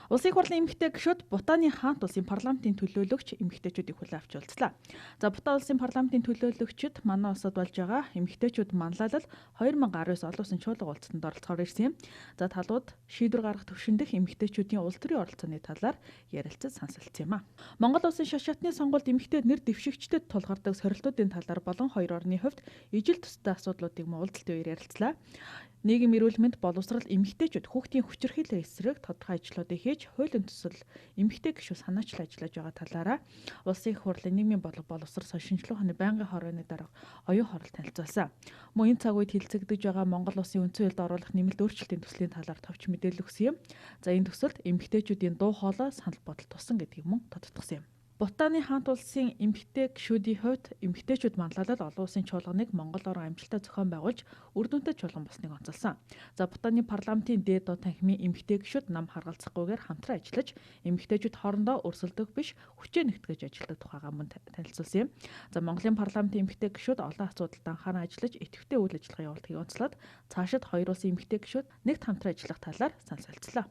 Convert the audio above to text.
Улсын их хурлын эмэгтэй гишүүд Бутаны хаант улсын парламентын төлөөлөгч эмэгтэйчүүдийг хүлээн авч уулзлаа. За, Бутан улсын парламентын төлөөлөгчид манай улсад болж байгаа эмэгтэйчүүд манлайлал 2019 олон улсын чуулга уулзалтанд оролцохоор ирсэн юм. За, талууд шийдвэр гаргах түвшин дэх эмэгтэйчүүдийн улс төрийн оролцооны талаар ярилцаж сонсолцсон юм а. Монгол улсын шаш шатны сонгуульд эмэгтэй нэр дэвшигчдэд тулгардаг сорилтуудын талаар болон хоёр орны хувьд ижил төстэй асуудлуудыг мөн уулзалтын үеэр ярилцлаа. Нийгэм эрүүл мэнд боловсрал, эмэгтэйчүүд хүүхдийн хүчирхийлэл эсрэг тодорхой ажлуудыг хийж, хуулийн төсөл, эмэгтэй гишүүн санаачлан ажиллаж байгаа талаараа Улсын их хурлын нийгмийн боловсрол, соёл шинжилгээ ухааны байнгын хорооны дарга Оюун Хорол танилцуулсан. Мөн энэ цаг үед хэлцэгдэж байгаа Монгол улсын үндсэн хуульд оруулах нэмэлт өөрчлөлтийн төслийн талаар товч мэдээлэл өгсөн юм. За, энэ төсөлд эмэгтэйчүүдийн дуу хоолой, санал бодол тусан гэдгийг мөн тодтогсон юм. Бутаны хаант улсын эмэгтэй гишүүдийн хувьд эмэгтэйчүүд манлайлал олон улсын чуулганыг Монгол орон амжилттай зохион байгуулж үр дүнтэй чуулган болсныг онцолсон. За, Бутаны парламентын дээд доод танхимын эмэгтэй гишүүд нам харгалзахгүйгээр хамтран ажиллаж, эмэгтэйчүүд хоорондоо өрсөлдөх биш, хүчээ нэгтгэж ажилладаг тухайгаа мөн танилцуулсан юм. За, Монголын парламентын эмэгтэй гишүүд олон асуудалд анхааран ажиллаж, идэвхтэй үйл ажиллагаа явуулдгийг онцлоод, цаашид хоёр улсын эмэгтэй гишүүд нэгт хамтран ажиллах талаар санал солилцлоо.